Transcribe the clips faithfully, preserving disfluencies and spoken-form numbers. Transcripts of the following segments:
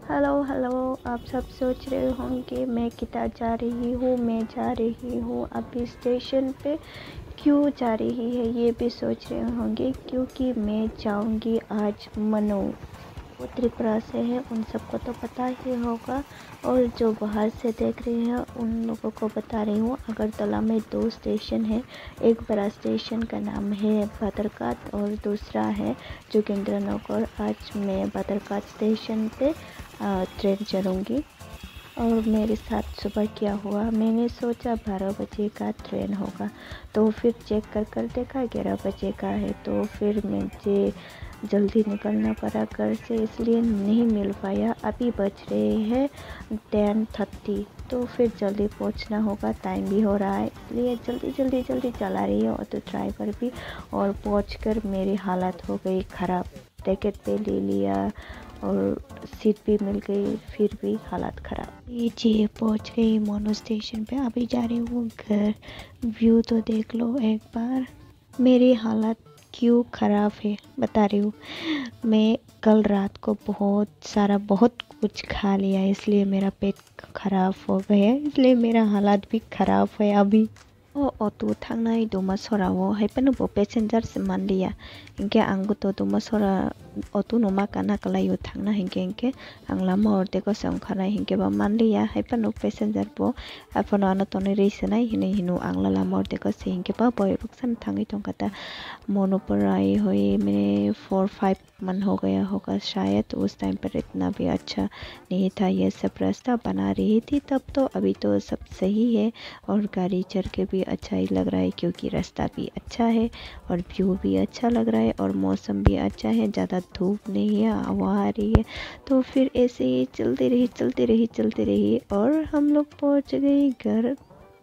Hello, hello, आप सब सोच रहे होंगे मैं किधर जा रही हूँ, मैं जा रही हूँ अभी स्टेशन पे। क्यों जा रही है, ये भी सोच रहे होंगे, क्योंकि मैं जाऊँगी आज मनु। वो त्रिपुरा से है, उन सबको तो पता ही होगा। और जो बाहर से देख रहे हैं, उन लोगों को बता रही हूँ, अगरतला में दो स्टेशन है। एक बड़ा स्टेशन का नाम है बदरकात और दूसरा है जोगेंद्र नगर। आज मैं बदरकात स्टेशन पे, अ, ट्रेन चढ़ूँगी। और मेरे साथ सुबह क्या हुआ, मैंने सोचा बारह बजे का ट्रेन होगा, तो फिर चेक कर कर देखा ग्यारह बजे का है, तो फिर मुझे जल्दी निकलना पड़ा घर से, इसलिए नहीं मिल पाया। अभी बज रहे हैं टेन थर्टी, तो फिर जल्दी पहुंचना होगा, टाइम भी हो रहा है, इसलिए जल्दी जल्दी जल्दी चला रही है ऑटो ड्राइवर भी। और पहुंचकर मेरी हालत हो गई ख़राब। टिकट पे ले लिया और सीट भी मिल गई, फिर भी हालत ख़राब। ये जी पहुंच गई मोनो स्टेशन पे, अभी जा रही हूँ घर। व्यू तो देख लो एक बार, मेरी हालत क्यों ख़राब है बता रही हूँ। मैं कल रात को बहुत सारा, बहुत कुछ खा लिया, इसलिए मेरा पेट ख़राब हो गया है, इसलिए मेरा हालत भी ख़राब है अभी। O auto thangnai Dumasora o hai phano bo passenger se manliya, hinkhe ang bo to Dumasora auto no ma kana kwlai o thangna, hinkhe, hinkhe ang lama ordeko se ongkha nai, hinkhe ba manliya hai phano passenger bo, hai phano ano tonwi rwi swnai hinwi hino ang lama ordeko se, hinkhe ba boy rok san thangwi tongkha ta. Monoporai hoi mane four five मन हो गया होगा शायद, उस टाइम पर इतना भी अच्छा नहीं था। ये सब रास्ता बना रही थी तब तो, अभी तो सब सही है और गाड़ी चढ़ के भी अच्छा ही लग रहा है, क्योंकि रास्ता भी अच्छा है और व्यू भी अच्छा लग रहा है और मौसम भी अच्छा है, ज़्यादा धूप नहीं है, हवा आ रही है। तो फिर ऐसे ही चलते रही, चलते रही, चलते रही और हम लोग पहुँच गए घर।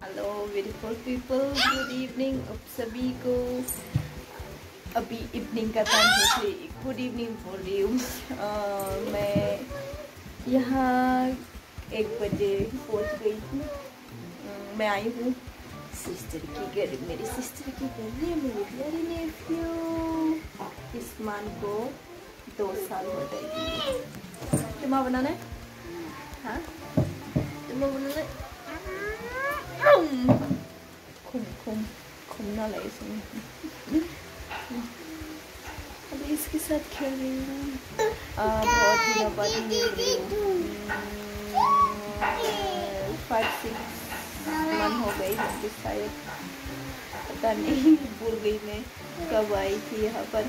Hello beautiful people, good evening आप सभी को। अभी इवनिंग का टाइम है, इसलिए गुड इवनिंग बोल रही हूँ। अ, मैं यहाँ एक बजे पहुँच गई हूँ। अम, मैं आई हूँ सिस्टर की घर, मेरी सिस्टर की घर है, मेरी प्यारी नेफ्यू इस्मान को दो साल हो जाएगी। तुम्हारा बनाना है? हाँ? तुम्हारा बनाना है? घूम, घूम, घूमना लगे इसमें। अभी इसके साथ खेल रही हूँ। आ, बहुत दिनों बाद मिल रही हूँ। हम्म, फाइव सिक्स मंथ हो गई होंगे शायद, पता नहीं, भूल गई मैं कब आई थी यहाँ पर।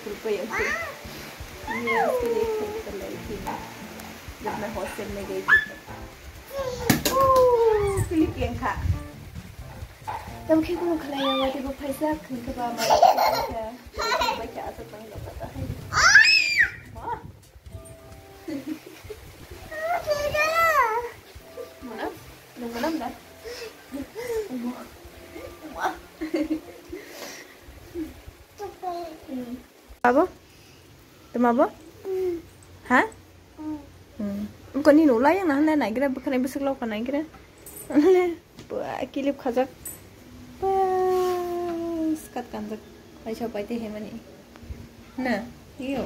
रुपये से। मैं उसके लिए खरीद कर लाई थी मैं, जब मैं हॉस्टल में गई थी तब। Ooo, Philippine kha. Tamo khe kuno khlai ya, wati bo phaisa, khwngkhe ba ma kha. Bai kha, asa tang da pata hai. Ma. Mana? Nung mana da? Ma. Ma. Hmm. Abo? Tuma bo? Ha? Hmm. Koni nula yang nah nai naigira, bukan ibu sekolah kan naigira. Wah, kilip khajak. Wah, skat kanjak. Pai chau pai te hemani. Na, iyo.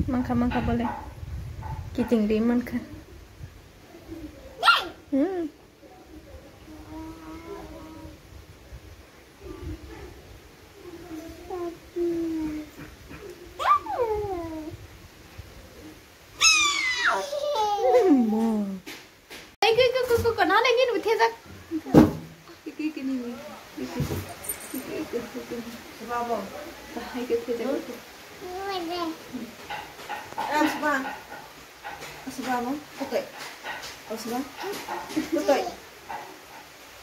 Mangkha, mangkha bole. Kiting ri mangkha. Hmm. Ai, ko, ko, ko, ko, ko, nana, ini, ini, thejak. Ko, ko, ko, ini, ini. Ko, ko, ko, ko, ko. Ai, ko, thejak. Asba. Asba mo, tutoi. Asba. Tutoi.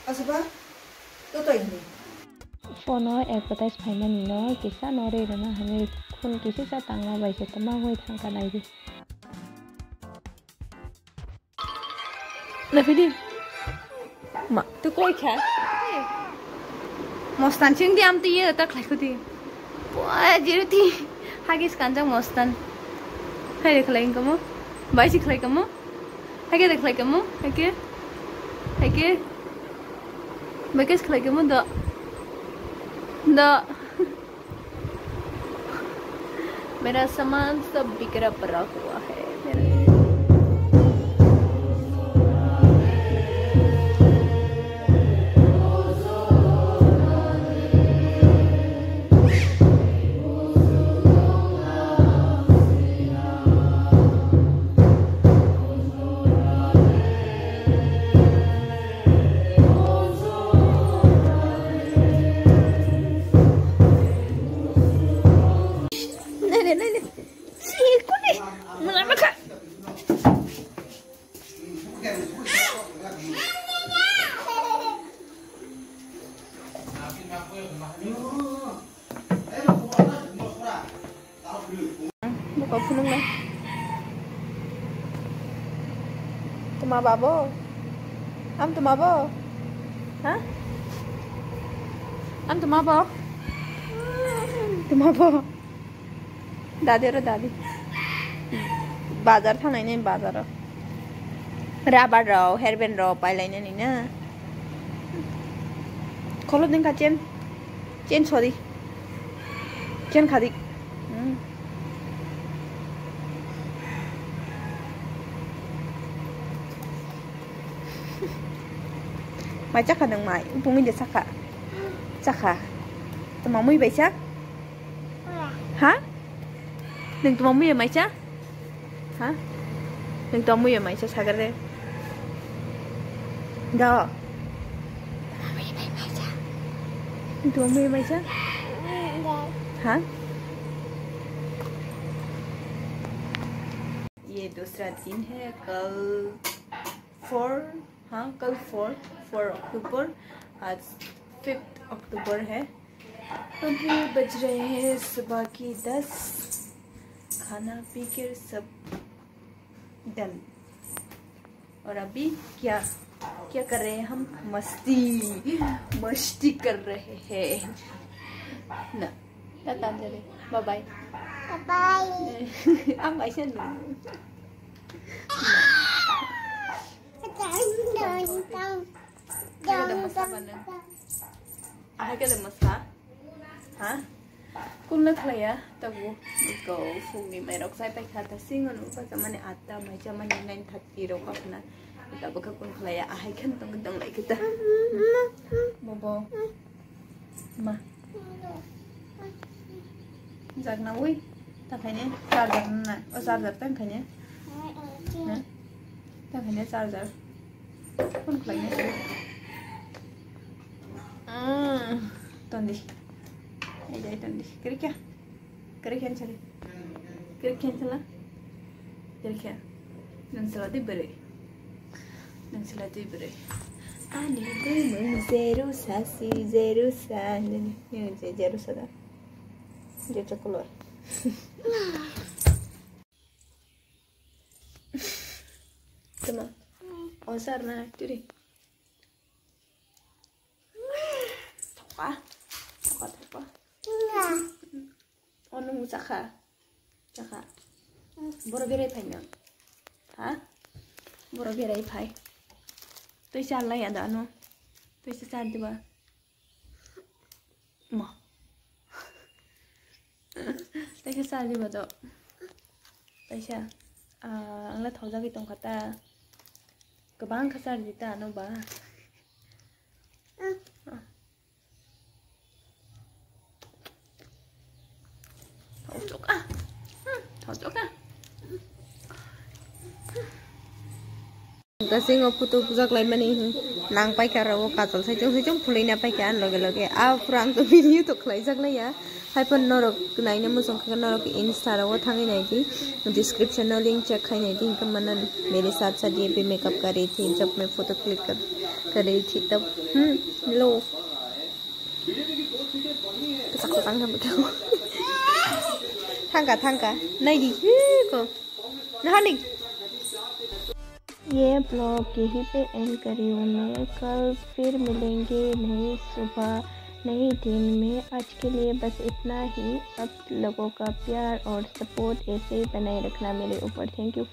Asba. Tutoi hini. Phone o advertise phaimani no kisa no rwi rwna hinwi khun kisisa tangma bai se twma wngwi thangkha nai di. Naphidi. Ma, tu koi kha? Mostan sing di am tu ye ta khlai khudi. Boy, jiru ti. Hagis kanjang mostan. Hai de khlai kamo. Bai si khlai kamo. Hai ke de khlai kamo. Hai ke. Hai ke. Bai ke khlai kamo do. Do. मेरा सामान सब बिखरा पड़ा हुआ है। मेरा Nene, nene. Si, kuni. Mula maka. Buka phunuknai. Tuma babo? Am tuma bo? Ha? Am tuma bo? Tuma bo? Dadi oro dadi. Bazar thangnai ni bazar o. Rubber rok, hairband rok pailainani na. Kholo din ka chen. Chen sodi. Chen khadi. Hmm. Mai chakha nang mai. Upungwi de chakha. Chakha. Tuma mui bai cha? Ha? Nung tuma muya maisa? Ha? Nung tuma muya maisa sagare? Do. Nung tuma muya maisa? Ha? ये दूसरा दिन है, कल फोर, हाँ, कल four, four October, आज fifth October है। अभी बज रहे हैं सुबह की दस। खाना पी कर सब डन। और अभी क्या, क्या कर रहे हैं हम? मस्ती, मस्ती कर रहे हैं ना। Tata Anjali, bye bye. Bye bye. Ang kaisa no. Ahai kada masa bana. Ahai kada masa. Ha? Kunna khlaiya tabu. Ko phungni mairok chai paikha ta singo no basa mani atta mai cha mani nine thirty rok apna. Tabu ka kun khlaiya ahai khan tong tong lai kita. Bobo. Ma. Jakna ui. Takhaine charger na. O charger tang khaine. Na. Takhaine charger. Phone khlaine. Ah, tondi. Ei jai tondi. Kiri kya? Kiri kya chale? Kiri kya chala? Kiri kya? Nang chala di bere. Nang sila twi bwrwi. Ani bwmwng Jerusa si, Jerusa. Nini, nini je Jerusa da. Je chokoloi. Tama. O sar na tiri. Thoka. Thoka, thoka. Ono chakha. Chakha. Boro berai phai nang. Ha? Boro berai phai. Twi char lai ada ano. Twi se char diba. Ma. Twi se char diba to. Twi se. Ah, ang le thojagwi tongkha ta. Kwbang kha char di ta ano ba. Thokjokha. Hmm, thokjokha. Kasingo putuk jak laimani, hmm, nang paikha ro, kajol saichung saichung phulwi na paikha, ani loge loge. A pura ang to video to khlaijak laiya. Haiphano norok naina muchung kha, norok Insta rogo thangwi naidi, description o link check khai naidi, hinkhe mano mere saath saath ye bhi makeup kar rahi thi, jab main photo click kar, kar rahi thi tab, hmm, lo. Sak sak ang thangka thangka, naidi, hi ko, nahani. ये ब्लॉग यहीं पे एंड कर रही हूँ मैं। कल फिर मिलेंगे नई सुबह, नई दिन में। आज के लिए बस इतना ही। आप लोगों का प्यार और सपोर्ट ऐसे ही बनाए रखना मेरे ऊपर। Thank you.